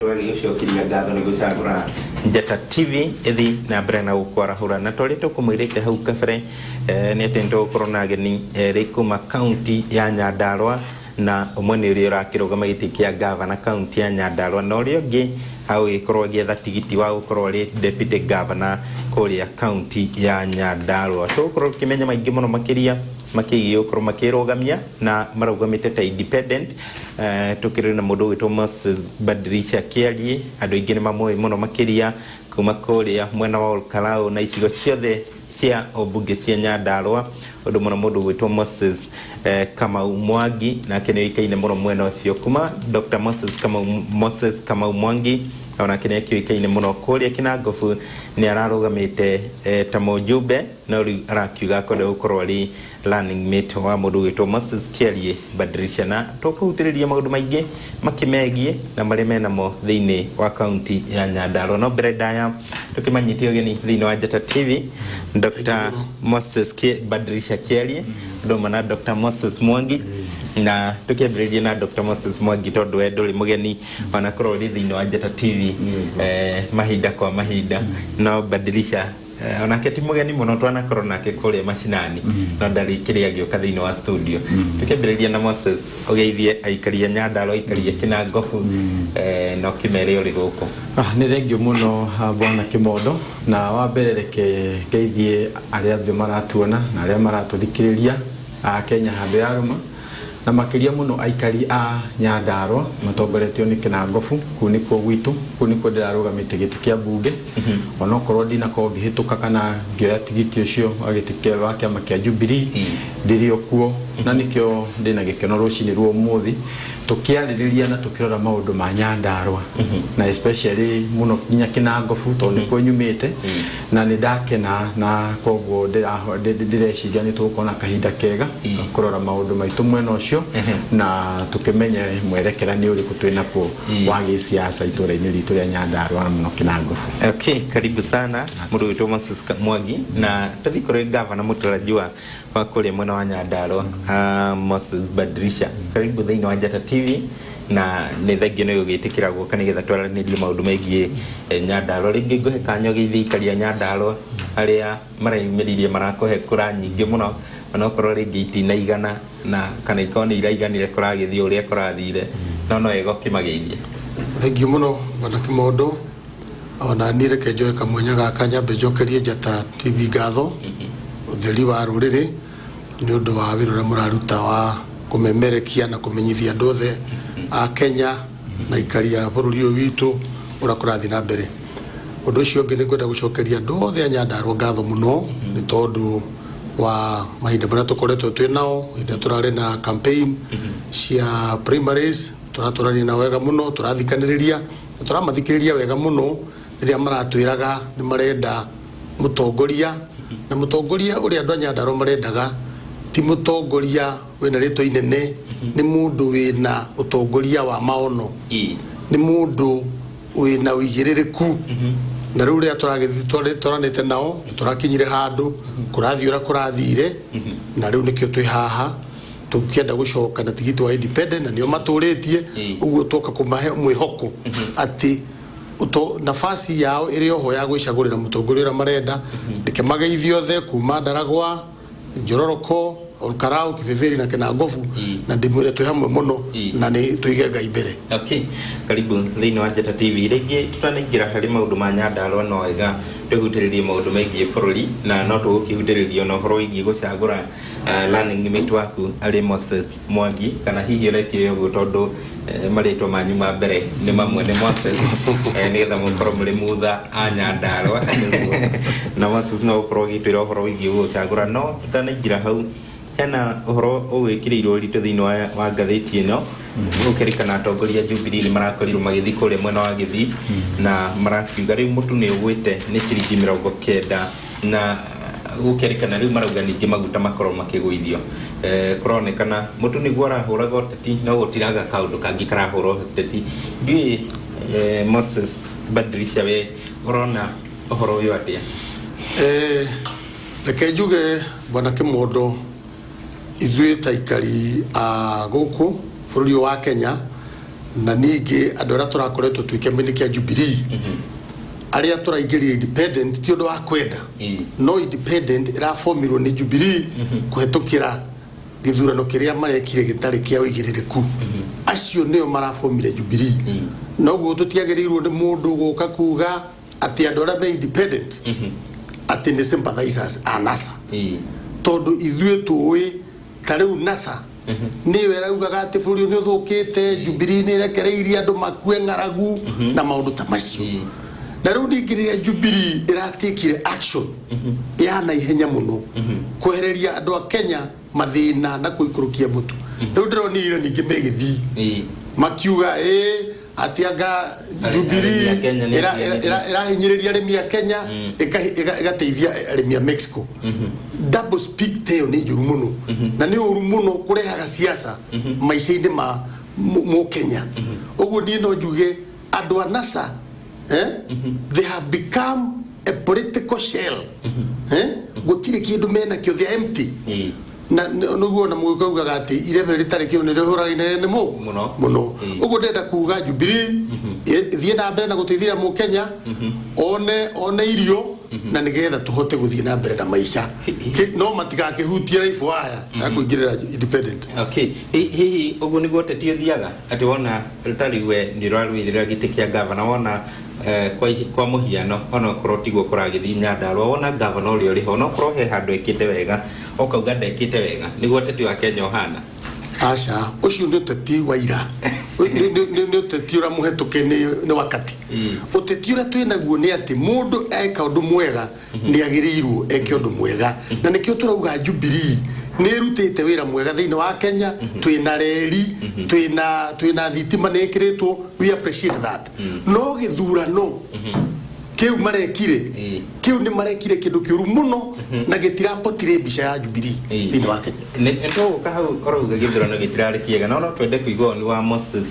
Tũgagĩgũcokeria ngatho nĩ gũcagũra Njata TV ĩthi na mbere na gũkwarahũra. Na torĩa tũkũmwĩrĩte hau kabere, nĩ atĩ nĩ tũgũkorwo na ageni erĩ kuma kaunti ya Nyandarũa, na ũmwe nĩ ũrĩa ũrakĩrũgama gĩtĩ kĩa ngavana kaunti ya Nyandarũa, na ũrĩa ũngĩ agũgĩkorwo agĩetha tigiti wa gũkorwo arĩ deputy governor kũrĩa kaunti ya Nyandarũa. Tũgũkorwo tũkĩmenya maingĩ mũno makĩria makĩgiĩ gũkorwo makĩrũgamia na marũgamĩte ta independent. Tũkĩrĩ na mũndũ ũgwĩtwo Moses Badirisha Kĩariĩ, andũ aingĩ nĩ mamũĩ mũno makĩria kuma kũrĩa mwena wa Olkalau na icigo ciothe cia ũmbunge cia Nyandarũa. Ũndũ mũno mũndũ ũgwĩtwo Moses Kamau Mwangi, nake nĩ oĩkaine mũno mwena ũcio. Kuma Dr. Moses Kamau, Moses Kamau Mwangi onake nĩ akĩũĩkaine mũno kũrĩa Kinangobu, nĩ ararũgamĩte ta mũjumbe, no rĩu arakiuga akwenda gũkorwo arĩ running mate wa mũndũ ũgwĩtwo Moses Kĩariĩ Badirisha, na tũkũhutĩrĩria maũndũ maingĩ makĩmegiĩ na marĩa menamo thĩinĩ wa kaunti ya Nyandarũa. No mbere ndaya tũkĩmanyite ũgeni thĩinĩ wa Njata TV, Dr. Moses Badirisha Kĩariĩ ũndũ ũmwe na Dr. Moses Mwangi, na tũkĩambĩrĩria na Dr. Moses Mwangi tondũ we ndũrĩ mũgeni wanakorwo ũrĩ thĩinĩ wa Njata TV mahinda kwa mahinda. No Badirisha onake ti mũgeni mũno, twanakorwo nake kũrĩa macinani, no ndarĩ kĩrĩa agĩũka thĩinĩ wa studio. Tũkĩambĩrĩria na Moses, ũgeithie aikari a Nyandarũa, aikari a Kinangobu, na ũkĩmere ũrĩ gũkũ. Nĩ thengio mũno, bwana Kĩmondo. Na wa mbere reke ngeithie arĩa othe maratuona na arĩa maratũthikĩrĩria a Kenya handũ ya rũma, na makĩria mũno aikari a Nyandarũa matongoretio nĩ Kinangobu. Kũu nĩkuo gwitũ, kũu nĩkuo ndĩrarũgamĩte gĩtĩ kĩa mbunge, onokorwo ndinakorwo ngĩhĩtũka kana ngĩoya tigiti ũcio wa gĩtĩ kĩa wa kĩama kĩa Jubilee, ndĩrĩ o kuo, na nĩkĩo ndĩna gĩkeno rũcinĩ rwa ũmũthĩ tũkĩarĩrĩria na tũkĩrora maũndũ ma Nyandarũa, na especially mũno nginya Kinangobu tondũ nĩkuo nyumĩte, na nĩ ndakena, na koguo ndĩreciria nĩ tũgũkorwo na kahinda kega kũrora maũndũ maitũ mwena ũcio na tũkĩmenye mwerekera nĩ ũrĩkũ twĩ nakuo wa gĩsiasa itũra-inĩ ritũ rĩa Nyandarũa na mũno Kinangobu. Okay, karibu sana mũndũ witũ Moses Mwangi, na tũthiĩ kũrĩ gavana mũtarajiwa wa kũrĩa mwena wa Nyandarũa, Moses Badirisha. Karibu thĩinĩ wa Njata TV, na nĩ thengio nĩ gũgĩtĩkĩra gũka nĩgetha twaranĩrie maũndũ megiĩ Nyandarũa. Rĩngĩ ngũhe kanya ũgeithie aikari a Nyandarũa arĩa mareyumĩririe marakũhe kura nyingĩ mũno, onokorwo rĩngĩ itinaigana na kana ikorwo nĩ iraiganire kũragĩthiĩ ũrĩa kũrathire, no no wega ũkĩmageithie. Thengio mũno, bwana Kĩmondo. Ona niĩ reke njoe kamwenya gaka nyambe njokerie Njata TV ngatho, ũtheri wa rũrĩrĩ, nĩ ũndũ wa wĩra ũrĩa mũraruta wa kũmemerekia na kũmenyithia andũ othe a Kenya na aikari a bũrũri ũyũ witũ ũrĩa kũrathiĩ na mbere. Ũndũ ũcio ũngĩ, nĩ ngwenda gũcokeria andũ othe a Nyandarũa ngatho mũno nĩ tondũ wa mahinda marĩa tũkoretwo twĩ nao hĩndĩ ĩrĩa tũrarĩ na campaign cia primaries. Tũratũrania nao wega mũno, tũrathikanĩrĩria na tũramathikĩrĩria wega mũno rĩrĩa maratwĩraga nĩ marenda mũtongoria, na mũtongoria ũrĩa andũ a Nyandarũa marendaga ti mũtongoria wĩna rĩtwa inene, nĩ mũndũ wĩna ũtongoria wa maono, nĩ mũndũ wĩna ũigĩrĩrĩku. Na rĩu rĩrĩa tũragĩthiĩ twaranĩte nao, nĩ tũrakinyire handũ kũrathiĩ ũrĩa kũrathire, na rĩu nĩkĩo twĩ haha tũkĩenda gũcoka na tigiti wa independent, na nĩo matũrĩtie ũguo twoka kũmahe mwĩhoko atĩ nafasi yao ĩrĩ oho ya gwĩcagũrĩra mũtongoria ũrĩa marenda. Reke mageithie othe kuma Ndaragwa, Njororoko, Olkarau, Kibibiri na Kinangobu, na ndĩmwĩre twĩ hamwe mũno na nĩ tũige Ngai mbere. Okay, karibu thĩinĩ wa Njata TV. Rĩngĩ tũtanaingĩra harĩ maũndũ ma Nyandarũa, no wega tũhutĩrĩrie maũndũ megiĩ bũrũri, na no tũgũkĩhutĩrĩria ona ũhoro wĩgiĩ gũcagũra running mate waku arĩ Moses Mwangi, kana hihi ũrekire ũguo tondũ marĩtwa manyu ma mbere nĩ mamwe, nĩ Moses, nĩgetha mũkorwo mũrĩ mutha a Nyandarũa, na Moses no ũkorwo ũgĩtwĩra ũhoro wĩgiĩ gũcagũra. No tũtanaingĩra hau, hena ũhoro ũgwĩkĩrĩirwo ũritũ thĩinĩ wa ngathĩti ĩno, gũkĩrĩkana atongoria a Jubilee nĩ marakorirwo magĩthiĩ kũrĩa mwena wa Gĩthii na marakiuga rĩu mũtu nĩ ũgwĩte nĩ ciringi 90, na gũkĩrĩkana rĩu marauga ningĩ maguta makorwo makĩgũithio. Kũronekana mũtu nĩguo ũrahũraga ũteti, no gũtiraga kaũndũ kangĩ karahũra ũteti. Ndiũĩ, Moses Badirisha, we ũrona ũhoro ũyũ atĩa? Reke njuge, bwana Kĩmondo, ithuĩ ta aikari a gũkũ bũrũri ũyũ wa Kenya Na ningĩ andũ arĩa tũrakoretwo twĩ kĩama-inĩ kĩa Jubilee, arĩa tũraingĩrire independent ti ũndũ wa kwenda, no independent ĩrabomirwo nĩ Jubilee kũhetũkĩra gĩthurano kĩrĩa marekire gĩtarĩ kĩa ũigĩrĩrĩku, acio nĩo marabomire Jubilee. Noguo tũtiagĩrĩirwo nĩ mũndũ gũka kuga atĩ andũ arĩa me independent atĩ nĩ sympathizers a NASA, tondũ ithuĩ tũĩ ta rĩu NASA nĩyo ĩraugaga atĩ bũrũri ũyũ nĩ ũthũkĩte, Jubilee nĩ ĩrekereirie andũ makue ng'aragu na maũndũ ta macio. Na rĩu ningĩ rĩrĩa Jubilee ĩratikire action ya naihenya mũno kwehereria andũ a Kenya mathĩna na kũikũrũkia mũtu, rĩu ndĩronire ningĩ megĩthiĩ makiuga ĩ atĩ anga Jubilee Arĩmi a Kenya nĩ ĩrahinyĩrĩria arĩmi a Kenya, ĩgateithia arĩmi a Mexico. Double speak ta ĩyo nĩ njũru mũno na nĩ ũru mũno kũrehaga siasa maica-inĩ ma mũkenya. Ũguo niĩ no njuge andũ a NASA, they have become a political shell, gũtirĩ kĩndũ menakĩo, they are empty. Na nĩguo na mũgĩkũyũ augaga atĩ irebe rĩtarĩ kĩo nĩ rĩhũraga inene mũ Mũno. Mũno. Ũguo ndĩrenda kuga Jubilee ĩthiĩ na mbere na gũteithĩrĩria mũkenya one irio na nĩgetha tũhote gũthiĩ na mbere na maica. No matigakĩhutie raibũ aya ya kũingĩrĩra independent. Okay. Hihi ũguo nĩguo ũteti ũthiaga, atĩ wona ta rĩu we nĩ ũrarũĩrĩra gĩtĩ kĩa gavana, wona kwa mũhiano, onokorwo tiguo kũragĩthiĩ Nyandarua, wona gavana ũrĩa ũrĩ ho, onokorwo he handũ ekĩte wega, ũkauga ndekĩte wega? Nĩguo ũteti wa Kenya ũhana? Aca, ũcio nĩ ũteti wa ira. Nĩ ũteti ũrĩa mũhetũke nĩ wakati. Ũteti ũrĩa twĩ naguo nĩ atĩ mũndũ eka ũndũ mwega nĩ agĩrĩirwo eke ũndũ mwega, na nĩkĩo tũrauga Jubilee nĩ ĩrutĩte wĩra mwega thĩinĩ wa Kenya. Twĩna reri, twĩna thitima nĩ ĩkĩrĩtwo, we appreciate that. No gĩthurano kĩu marekire, kĩu nĩ marekire kĩndũ kĩũru mũno na gĩtirapotire mbica ya Jubilee thĩinĩ wa Kenya. Nĩ tũgũka hau ũrauga gĩthurano gĩtirarĩ kĩega, no no twende kũigua woni wa Moses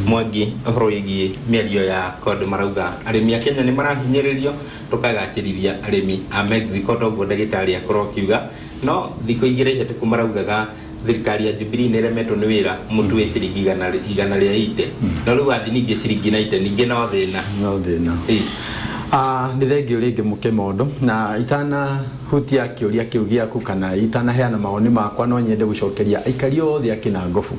Mwangi ũhoro wĩgiĩ mĩario ya CORD. Marauga arĩmi a Kenya nĩ marahinyĩrĩrio, tũkagacĩrithia arĩmi a Mexico, toguo ndagĩtarĩ akorwo akiuga. No thikũ 2 hĩtũku maraugaga thirikari ya Jubilee nĩ ĩremetwo nĩ wĩra, mũtu wĩ ciringi 180, no rĩu wathi ningĩ ciringi 90, ningĩ no thĩna. No thĩna. Nĩ thengio rĩngĩ mũkĩmondo, na itanahutia kĩũria kĩu gĩaku kana itanaheana mawoni makwa, no nyende gũcokeria aikari othe a Kĩnangobu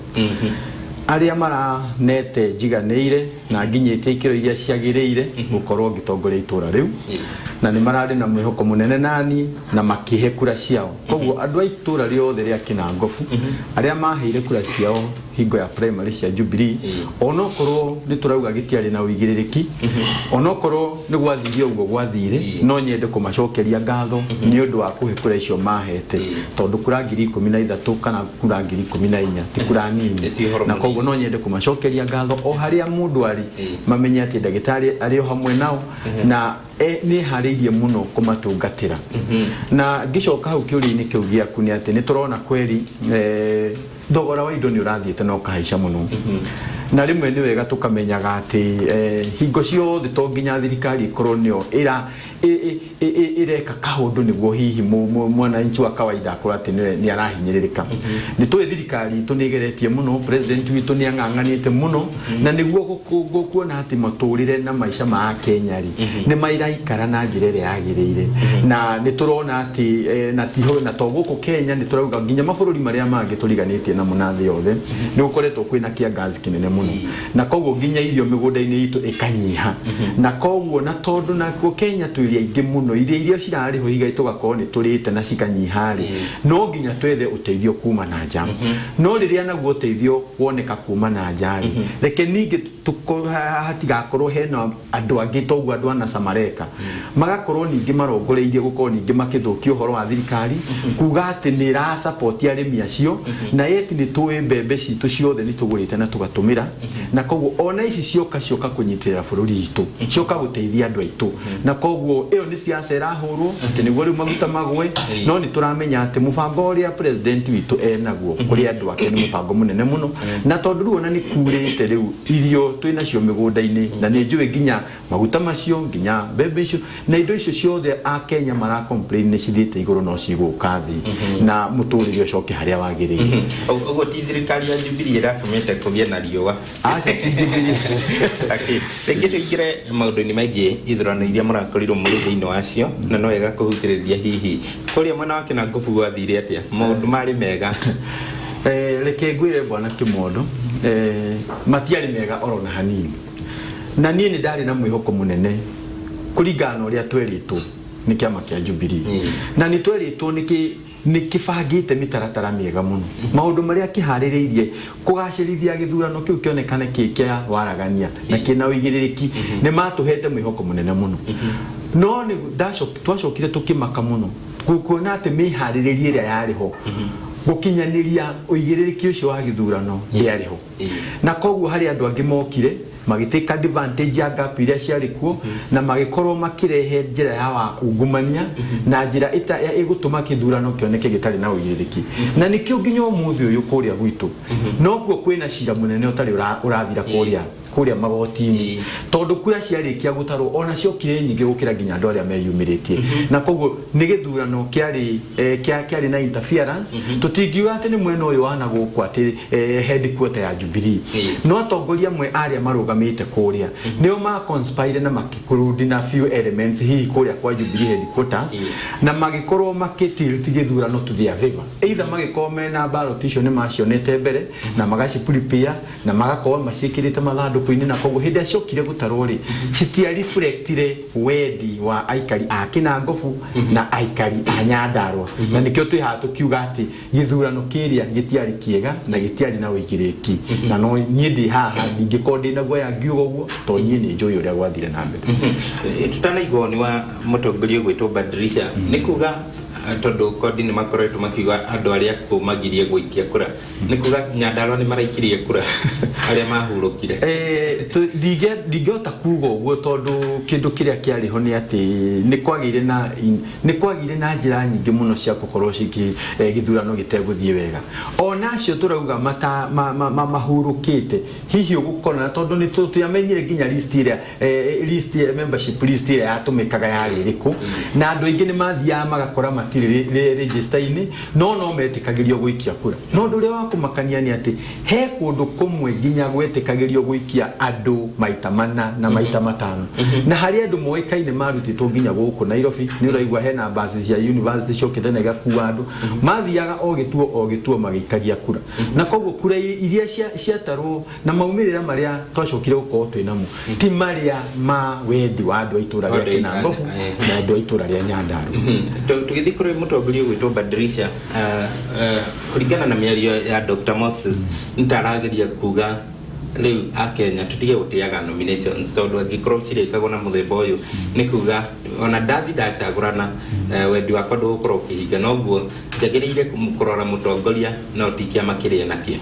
arĩa maranete njiganĩire na nginyĩtie ikĩro iria ciagĩrĩire gũkorwo ngĩtongoria itũra rĩu, na nĩ mararĩ na mwĩhoko mũnene nani na makĩhe kura ciao. Koguo andũ a itũra rĩothe rĩa Kĩnangobu arĩa maheire kura ciao hingo ya primary cia Jubilee, onokorwo nĩ tũrauga gĩtiarĩ na ũigĩrĩrĩki, onokorwo nĩ gwathire ũguo gwathire, no nyende kũmacokeria ngatho nĩ ũndũ wa kũhe kura icio mahete, tondũ kura 13,000 kana kura 14,000 ti kura nini. Ti ũhoro Na mũnini. Koguo no nyende kũmacokeria ngatho o harĩa mũndũ arĩ, mamenye atĩ ndagĩtarĩ arĩ o hamwe nao na nĩ harĩirie mũno kũmatungatĩra. Na ngĩcoka hau kĩũria-inĩ kĩu gĩaku, nĩ atĩ nĩ tũrona kweri thogora wa indo nĩ ũrathiĩte na ũkahaica mũno, na rĩmwe nĩ wega tũkamenyaga atĩ hingo ciothe to nginya thirikari ĩkorwo nĩyo ĩra ĩreka kaũndũ nĩguo hihi mwananchi wa kawaida akorwo atĩ nĩ arahinyĩrĩrĩka. Nĩ tũĩ thirikari itũ nĩ ĩgeretie mũno, president witũ nĩ ang'ang'anĩte mũno na nĩguo kuona atĩ matũrĩre na maica ma Akenya rĩ nĩ mairaikara na njĩra ĩrĩa yagĩrĩire. Na nĩ tũrona atĩ na tiho na to gũkũ Kenya, nĩ tũrauga nginya mabũrũri marĩa mangĩ tũriganĩtie namo na thĩ yothe nĩ gũkoretwo kwĩna kĩangazi kĩnene mũno, na koguo nginya irio mĩgũnda-inĩ itũ ĩkanyiha. Na koguo na tondũ nakuo Kenya twĩ aingĩ mũno, irio iria cirarĩ ho igai tũgakorwo nĩ tũrĩte na cikanyiha rĩ, no nginya twethe ũteithio kuma na nja. No rĩrĩa naguo ũteithio woneka kuma na nja rĩ, reke ningĩ hatigakorwo hena andũ angĩ toguo andũ a NASA mareka, magakorwo ningĩ marongoreirie gũkorwo ningĩ makĩthũkia ũhoro wa thirikari, kuga atĩ nĩ ĩra support arĩmi acio, na yet nĩ tũĩ mbembe citũ ciothe nĩ tũgũrĩte na tũgatũmĩra. Na koguo ona ici cioka, cioka kũnyitĩrĩra bũrũri witũ, cioka gũteithia andũ aitũ. Na koguo ĩyo nĩ siasa ĩrahũrwo atĩ nĩguo rĩu maguta magwe, no nĩ tũramenya atĩ mũbango ũrĩa president witũ enaguo kũrĩ andũ ake nĩ mũbango mũnene mũno. Na tondũ rĩu ona nĩ kurĩte, rĩu irio twĩ nacio mĩgũnda-inĩ, na nĩ njũĩ nginya Maguta macio nginya mbembe icio na indo icio ciothe a Kenya mara complain nĩ cithiĩte igũrũ, no cigũka thĩ na mũtũrĩre ũcoke harĩa wagĩrĩire. Ũguo ti thirikari ya Jubilee ĩratũmĩte kũgĩe na riũa? Aca, ti Jubilee. Okay. Rĩngĩ tũingĩre maũndũ-inĩ megiĩ ithurano iria mũrakorirwo mũrĩ thĩinĩ wacio, na no wega kũhutĩrĩria hihi kũrĩa mwena wa Kĩnangobu gwathire atĩa, maũndũ marĩ mega? Reke ngwĩre, bwana Kĩmondo, matiarĩ mega oro na hanini, na niĩ nĩ ndarĩ na mwĩhoko mũnene kũringana na ũrĩa twerĩtwo nĩ kĩama kĩa Jubilee. Na nĩ twerĩtwo nĩ nĩ kĩbangĩte mĩtaratara mĩega mũno, maũndũ marĩa kĩharĩrĩirie kũgacĩrithia gĩthurano kĩu kĩonekane kĩ kĩa waragania na kĩna ũigĩrĩrĩki. Nĩ matũhete mwĩhoko mũnene mũno, no nĩ twacokire tũkĩmaka mũno kuona atĩ mĩharĩrĩrie ĩrĩa yarĩ ho gũkinyanĩria ũigĩrĩrĩki ũcio wa gĩthurano ndĩarĩ ho. Na koguo harĩ andũ angĩ mokire magĩtake advantage ya gap iria ciarĩ kuo na magĩkorwo makĩrehe njĩra ya wa ungumania na njĩra ĩgũtũma kĩthurano kĩoneke gĩtarĩ na ũigĩrĩrĩki. Na nĩkĩo nginya ũmũthĩ ũyũ kũrĩa gwitũ nokuo kwĩna cira mũnene ũtarĩ ũrathira kũrĩa magoti-inĩ, tondũ kura ciarĩkia gũtarwo ona ciokire nyingĩ gũkĩra nginya andũ arĩa meyumĩrĩtie. Na koguo nĩ gĩthurano kĩarĩ kĩarĩ na interference. Tũtingiuga atĩ nĩ mwena ũyũ wa na gũkũ atĩ headquarter ya Jubilee, no atongoria amwe arĩa marũgamĩte kũrĩa nĩo ma conspire na makĩkurundi na few elements hihi kũrĩa kwa Jubilee headquarters, na magĩkorwo makĩtilt gĩthurano to their favor, either magĩkorwo mena ballot icio nĩ macionete mbere na magaci prepare na magakorwo maciĩkĩrĩte mathandũkũ-inĩ, na koguo hĩndĩ ĩrĩa ciokire gũtarwo rĩ, citia reflectire wendi wa aikari a Kĩnangobu na aikari a Nyandarua. Na nĩkĩo twĩ haha tũkiuga atĩ gĩthurano kĩrĩa gĩtiarĩ kĩega na gĩtiarĩ na ũigĩrĩki. Na no niĩ ndĩ haha ndingĩkorwo ndĩ na guoya ngiuga ũguo, tondũ niĩ nĩ njũĩ ũrĩa gwathire na mbere. Tutanaigua nĩ wa mũtongoria ũgwĩtwo Badirisha, nĩ kuga tondũ kodi nĩ makoretwo makiuga andũ arĩa akuũ magirie gũikia kura, nĩ kuga Nyandarua nĩ maraikirie kura arĩa mahurũkire? Ndingĩhota kuga ũguo, tondũ kĩndũ kĩrĩa kĩarĩ ho nĩ atĩ nĩ kwagĩire na njĩra nyingĩ mũno cia gũkorwo gĩthurano gĩtegũthiĩ wega. Ona acio tũrauga mahurũkĩte, hihi ũgũkora na tondũ nĩ tũtiamenyire nginya list ĩrĩa list ya membership, list ĩrĩa yatũmĩkaga yarĩ ĩrĩkũ, na andũ aingĩ nĩ mathiaga magakora matirĩ register-inĩ, no metĩkagĩrio gũikia kura. No ũndũ ũrĩa wa kũmakania nĩ atĩ he kũndũ kũmwe nginya gwetĩkagĩrio gũikia andũ maita mana na maita matano, na harĩ andũ moĩkaine marutĩtwo nginya gũkũ Nairobi. Nĩ ũraigua hena basi cia university ciokĩte na igakua andũ, mathiaga o gĩtuo o gĩtuo magĩikagia kura. Na koguo kura iria ciatarwo na maumĩrĩra marĩa twacokire gũkorwo twĩ namo ti marĩa ma wendi wa andũ a itũra rĩa Kĩnangobu na andũ a itũra rĩa Nyandarua. Tũgĩthiĩ kũrĩ mũtongoria ũgwĩtwo Badirisha, kũringana na mĩario ya Dr. Moses, nĩtarageria kuga rĩu akenya tũtige gũtĩaga nominations, tondũ angĩkorwo cirĩkagwo na mũthemba ũyũ, nĩ kuga ona ndathi ndacagũrana, wendi wakwa ndũgũkorwo ũkĩhinga. Noguo njagĩrĩire kũrora mũtongoria no ti kĩama kĩrĩa nakĩo.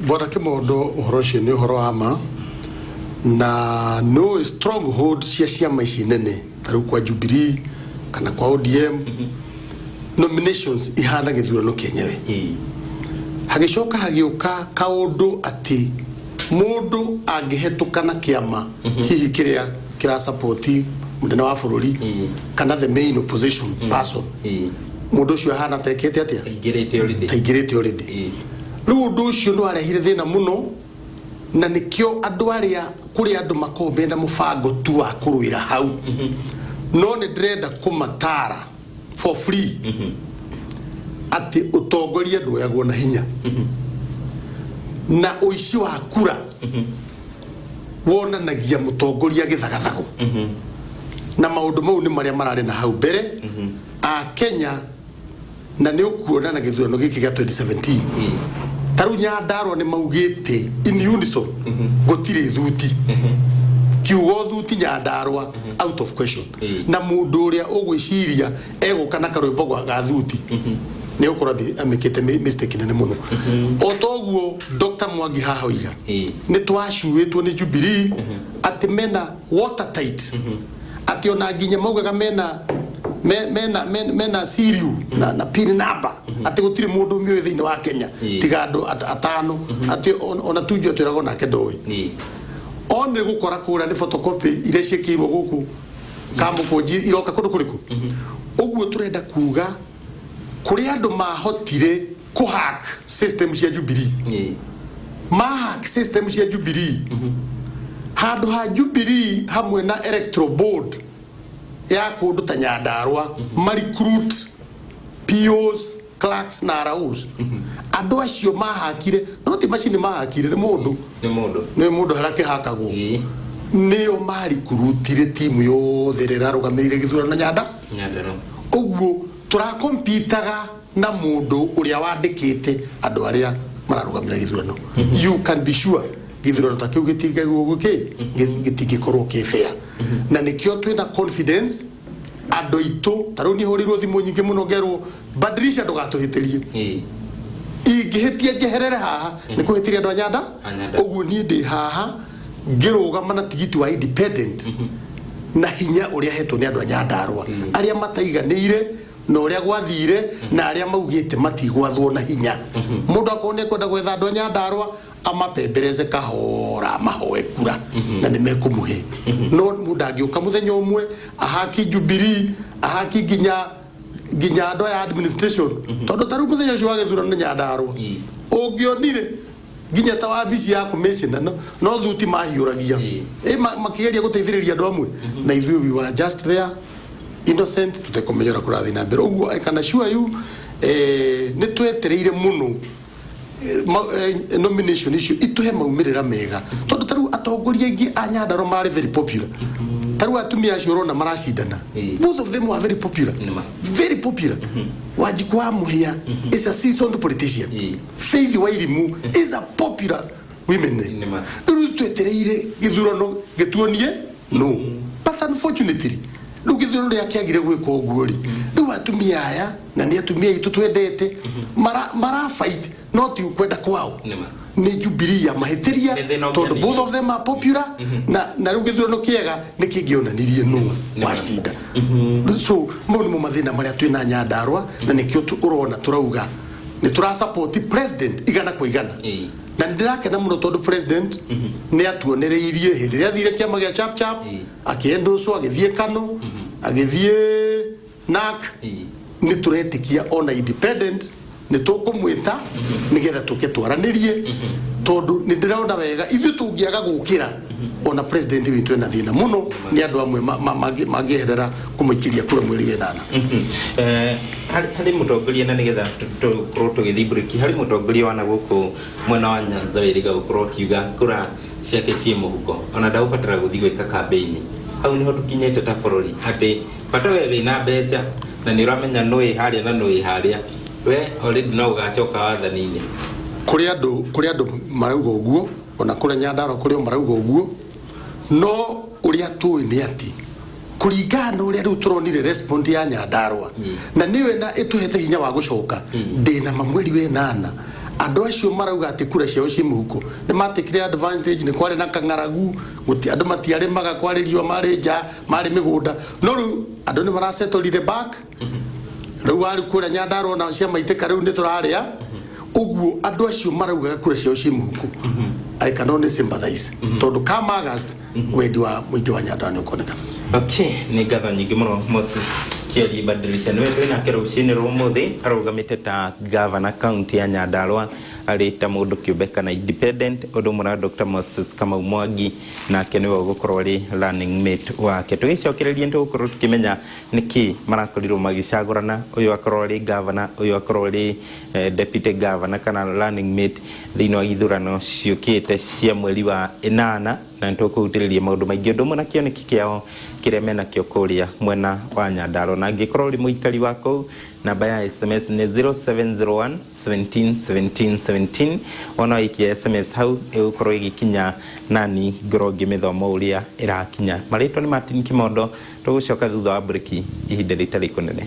Bwana Kimondo, ũhoro ũcio nĩ ũhoro wa ma, na no stronghold cia ciama ici nene ta rĩu kwa Jubilee kana kwa ODM, nominations ihana gĩthurano kĩenyewe. Hagĩcoka hagĩũka kaũndũ atĩ mũndũ angĩhetũka na kĩama hihi kĩrĩa kĩrasapoti mũnene wa bũrũri kana the main opposition person, mũndũ ũcio ahana tekĩte atĩa? Aingĩrĩte already. Taingĩrĩte already. Rĩu ũndũ ũcio nĩ warehire thĩna mũno, na nĩkĩo andũ arĩa kũrĩ andũ makoragwo mena mũbango tu wa kũrũĩra hau. No nĩ ndĩrenda kũmatara for free atĩ ũtongoria ndwoyagwo na hinya, na ũici wa kura wonanagia mũtongoria gĩthagathago, na maũndũ mau nĩ marĩa mararĩ na hau mbere a Kenya. Na nĩ ũkuona na gĩthurano gĩkĩ gĩa 2017, ta rĩu Nyandarua nĩ maugĩte in unison gũtirĩ thuti, kiugo thuti Nyandarua out of question. Na mũndũ ũrĩa ũgwĩciria egũka na karwĩmbo ga thuti nĩ ũkorwo amĩkĩte mistake nene mũno. O toguo Dr. Mwangi haha oiga, nĩ twacuĩtwo nĩ Jubilee atĩ mena watertight, atĩ ona nginya maugaga mena mena serial na pin number, atĩ gũtirĩ mũndũ ũmĩũĩ thĩinĩ wa Kenya tiga andũ atano, atĩ ona Tuju atwĩraga onake ndoĩ. Onĩ gũkora kũrĩa nĩ photocopy iria ciĩkĩirwo gũkũ kamũkũnji iroka kũndũ kũrĩkũ. Ũguo tũrenda kuga kũrĩ andũ mahotire kũhack system cia Jubilee, mahack system cia Jubilee handũ ha Jubilee hamwe na electoral board ya kũndũ ta Nyandarua ma recruit POs, clerks na ROs. Andũ acio mahakire, no ti macini mahakire, nĩ mũndũ. Nĩ mũndũ. Nĩ mũndũ harĩa kĩhakagwo. Nĩo marikurutire timu yothe ĩrĩa ĩrarũgamĩrĩire gĩthurano Nyanda. Nyandarua. Ũguo tũrakompitaga na mũndũ ũrĩa wandĩkĩte andũ arĩa mararũgamĩrĩra gĩthurano. You can be sure gĩthurano ta kĩu gĩtingĩkorwo kĩ fair, na nĩkĩo twĩna confidence andũ aitũ. Ta rĩu niĩ hũrĩirwo thimũ nyingĩ mũno ngerwo, "Badilisha, ndũgatũhĩtĩrie." Ingĩhĩtia njeherere haha nĩ kũhĩtĩria andũ a Nyanda. A Nyanda. Ũguo niĩ ndĩ haha ngĩrũgama na tigiti wa independent na hinya ũrĩa hetwo nĩ andũ a Nyandarua arĩa mataiganĩire na ũrĩa gwathire na arĩa maugĩte matigwathwo na hinya. Mũndũ akorwo nĩ ekwenda gwetha andũ a Nyandarua amapembereze kahora, amahoe kura na nĩ mekũmũhe, no mũndũ angĩũka mũthenya ũmwe ahaki Jubilee, ahaki nginya andũ aya administration, tondũ ta rĩu mũthenya ũcio wa gĩthurano nĩ Nyandarua ũngĩonire nginya ta wabici ya commissioner no thuti mahiũragia. Makĩgeria gũteithĩrĩria andũ amwe, na ithuĩ we were just there innocent, tũtekũmenya ũrĩa kũrathiĩ na mbere. Ũguo I can assure you, nĩ twetereire mũno nomination icio ituhe maumĩrĩra mega, tondũ ta rĩu atongoria aingĩ a Nyandarua mararĩ very popular. Ta rĩu atumia acio ũrona maracindana, both of them were very popular. Nĩma. Very popular. Wanjiku wa Muhia is a seasoned politician. Faith Wairimu is a popular women rep. Nĩma. Rĩu twetereire gĩthurano gĩtuonie no, but unfortunately rĩu gĩthurano rĩa kĩagire gwĩka ũguo rĩ, rĩu atumia aya, na nĩ atumia aitũ twendete, mara fight no ti kwenda kwao. Nĩma. Nĩ Jubilee ya mahĩtĩria Nĩ thĩna tondũ ũngĩanĩria. both of them are popular, na rĩu gĩthurano kĩega nĩ kĩngĩonanirie nũ Nĩma. wacinda. So mau nĩmo mathĩna marĩa twĩna Nyandarua, na nĩkĩo ũrona tũrauga nĩ tũra support president 100%. Na nĩ ndĩrakena mũno tondũ president nĩ atuonereirie hĩndĩ ĩrĩa athire kĩama gĩa Chap Chap, akĩendũcwo, agĩthiĩ Kano, agĩthiĩ NARC. Nĩ tũretĩkia ona independent nĩ tũkũmwĩta nĩgetha tũke twaranĩrie, tondũ nĩ ndĩrona wega ithuĩ tũngĩaga gũkĩra, ona president witũ ena thĩna mũno nĩ andũ amwe mangĩeherera kũmũikĩria kura mweri 8. Harĩ mũtongoria, na nĩgetha tũkorwo tũgĩthiĩ break, harĩ mũtongoria wana gũkũ mwena wa Nyanza wĩrĩga gũkorwo akiuga kura ciake ciĩ mũhuko, ona ndagũbatara gũthiĩ gwĩka campaign. Hau nĩho tũkinyĩte ta bũrũri, atĩ bata we wĩna mbeca na nĩ ũramenya nũĩ harĩa na nũĩ harĩa, we already no ũgacoka wathani-inĩ. Kũrĩ andũ marauga ũguo, ona kũrĩa Nyandarua kũrĩ o marauga ũguo, no ũrĩa tũĩ nĩ atĩ kũringana na ũrĩa rĩu tũronire respond ya Nyandarua na nĩyo ĩna ĩtũhete hinya wa gũcoka, ndĩna ma mweri 8 andũ acio marauga atĩ kura ciao ciĩ mũhuko nĩ matekire advantage. Nĩ kwarĩ na kang'aragu, andũ matiarĩmaga, kwarĩ riũa, marĩ nja, marĩ mĩgũnda, no rĩu andũ nĩ marasettlire back. Rĩu warĩ kũrĩa Nyandarua na ciamaitĩka, rĩu nĩ tũrarĩa. Ũguo andũ acio maraugaga kura ciao ciĩ mũhuko, I can only sympathize, tondũ come August wendi wa mũingĩ wa Nyandarua nĩ ũkonekana. Okay, nĩ ngatho nyingĩ mũno. Moses Kĩarie Badilisha nĩwe twĩ nake rũcinĩ rwa ũmũthĩ, arũgamĩte ta gavana kaunti ya Nyandarua arĩ ta mũndũ kĩũmbe kana independent, ũndũ ũmwe na Dr. Moses Kamau Mwangi, nake nĩwe ũgũkorwo arĩ running mate wake. Tũgĩcokereria nĩ tũgũkorwo tũkĩmenya nĩkĩ marakorirwo magĩcagũrana, ũyũ akorwo arĩ gavana, ũyũ akorwo arĩ deputy governor kana running mate thĩinĩ wa ithurano ciũkĩte cia mweri wa 8, na nĩ tũkũhutĩrĩria maũndũ maingĩ, ũndũ ũmwe na kĩoneki kĩao kĩrĩa menakĩo kũrĩa mwena wa Nyandarua. Na angĩkorwo ũrĩ mũikari wa kũu, namba ya SMS nĩ 0701 17 17 17. Wona waikia SMS hau, ĩgũkorwo ĩgĩkinya nani ngorwo ngĩmĩthoma ũrĩa ĩrakinya. Marĩtwa nĩ Martin Kimondo. Tũgũcoka thutha wa breki ihinda rĩtarĩ kũnene.